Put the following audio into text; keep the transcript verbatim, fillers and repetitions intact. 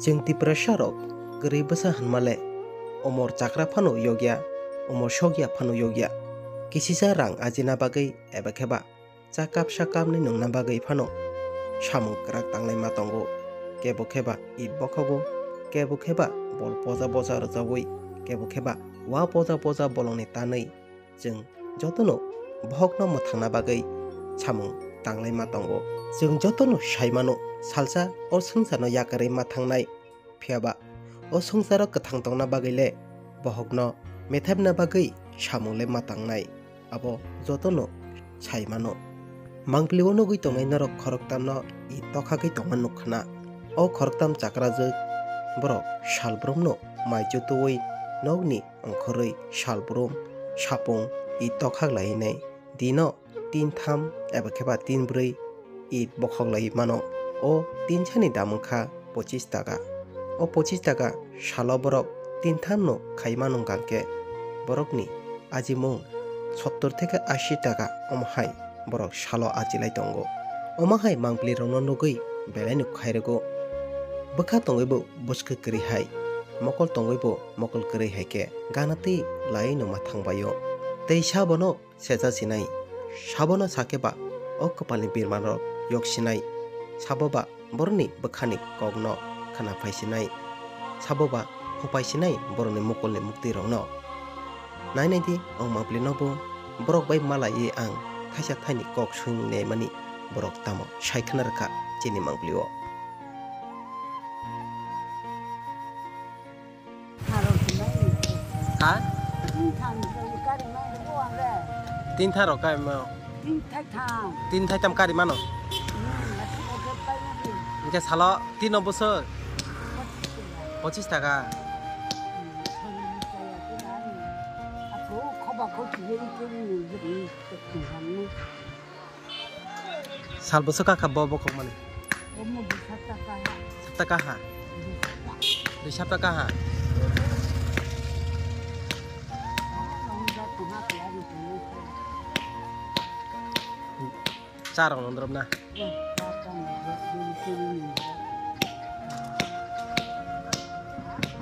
Chwng Tiprasa rok kwrwi bwsa hwnmale, umor chakra phano yokya, umor sokya phano yokya. Kisisa rang ajina bagwi eba kheba chakap sakapni nungna bagwi phano samung kwrak tanglai ma tongo. Kebo kheba it bokhogo, kebo kheba bol poja poja rwjawi, kebo kheba wa poja poja bolongni tanwi. Chwng jotono bohokno mwthangna bagwi samung tanglai ma tongo. Chwng jotono sai mano, salsa o swngcharno yakarwi ma thangnai. Phiya ba o swngcharo kwthang tongna bagwi le bohokno methepna bagwi samung le ma tangnai, abo jotono sai mano. Mangpili o nugwi tongnai norok khoroktamno i tokhagwi tongma nukkhana. O khoroktam chakrajwk borok salbrumno mai jutuwi nokni ongkhorwi salbrum sapung i tokhak lainai. Dino tin tham eba kheba tin brwi it bokhok lai mano. O tin sani dam wngkha pochis taka. O pochis taka salo borok tin thamno khai mano hwnkhe borokni ajimung sottor theke ashi taka omo hai borok salo achilai tongo. Omo hai mangpili rokno nugwi belai no khairokgo. Bwkha tongwi bo bwskhe kwrwi hai, mokol tongwi bo mokol kwrwi hai khe gana twi laiwi no ma thangbaio. Tei sabono secha sinai, sabono sakhe ba o kwpalni birmanrok yok sinai, sabo ba borokni bwkhani kokno khna phai sinai, sabo ba hupai sinai borokni mukulni muktwirokno. Nai nai di, o mangpili no bo borok bai malaiwi ang thaisa thaini kok swngwi naimani borok tamo sai khna rwkha chini mangpili o. Ha? Tin thang rok kai mano. Tin thai tham kari mano. Hwnkhe salo tino bwswk? Pochis taka. Sal bwswk kakha bo bokhok mani? Omo dui sapta kaha. Sapta kaha? Dui sapta. Dui sapta kaha? Omo nong ja tongha kaya ni tongwi kha. Cha rok nondrop na? Omo cha tong ja, dui suri ni ja.